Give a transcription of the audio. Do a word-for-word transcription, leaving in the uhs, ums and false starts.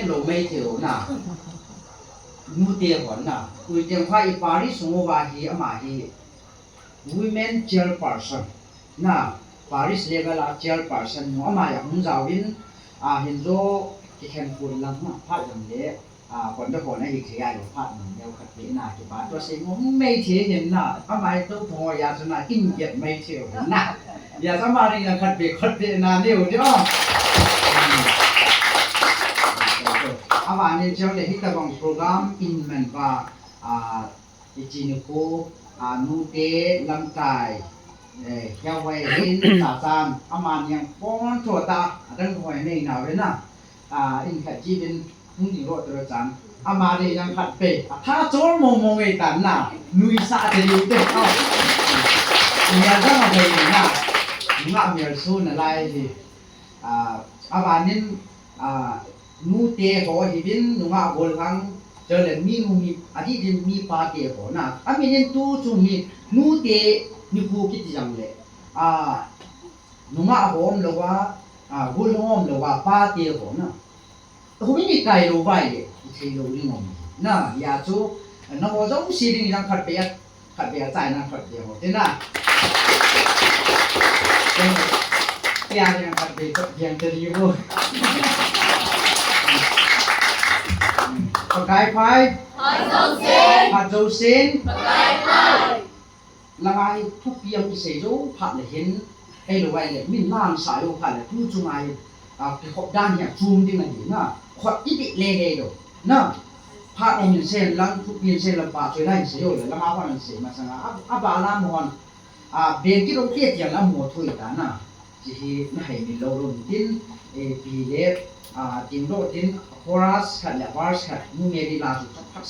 Lo mai thei u na. Nute hon na. Ui teng kha i parish sung uva hi ama hi women chairperson na, parish level a chairperson nu ama ya hung jaovin, a hin jo kikhen kun lang na phat jong le, a kon da kon ahi thei a lo phat nung neo khat pe na kipa to sei mo mai thei hin na, ama to pho ya chu na kin get mai thei u na. Ya sa ma ring khat pe khat pe na neo de o. Ama ni cheu le hi ta bang program in man ba, a, Ichi nikho, a, nute lamkai, eh, hiavai hin ta chan, ama niang pon tho ta, adang hoi nei na ve na, a, in khat ji bin, hung ding ro tro chan, ama de yang khat pe, a tha chol mo mo ngei tan na, nui sa te liu te, a. Nia dang a ve na, nga mial su na lai hi. A, abanin, a, nute ho hibin nungah golhang, chule mi nu mi, adih din mi pate ho na. Aminin tu chung hi nute nikho kiti jang le, a, nungah ho um lou a, a, golhang um lou a, pate ho na. Humi ni kai lou vai le, i thei lou ding um. Na, ya chu, na ho jong si ding jang khat pe a, khat pe a chai na khat pe ho. Te na. Ya jang khat pe, khat pe te ri ho. Pakai phai. Phat jo sen. Phat jo sen. Pakai phai. Langa hi thupi a kisei jou phat le hin, ei lou vai le, min lang sa jou phat le, tu chunga hi, a, kikhop dan hi a chum ding ahi na, khop i bit le le lou, na, phat ong hin sei lang, thupi hin sei lang, pa choi lai hin sei jou le, langa hon hin sei, masanga, a, a ba la mo hon, a, ben ki lou te tiang la mo thui ta na, chi hi na hei min lou lou tin, e, pi le, a, ting lou tin, chorus khat le, verse khat, mu me di la chu, khat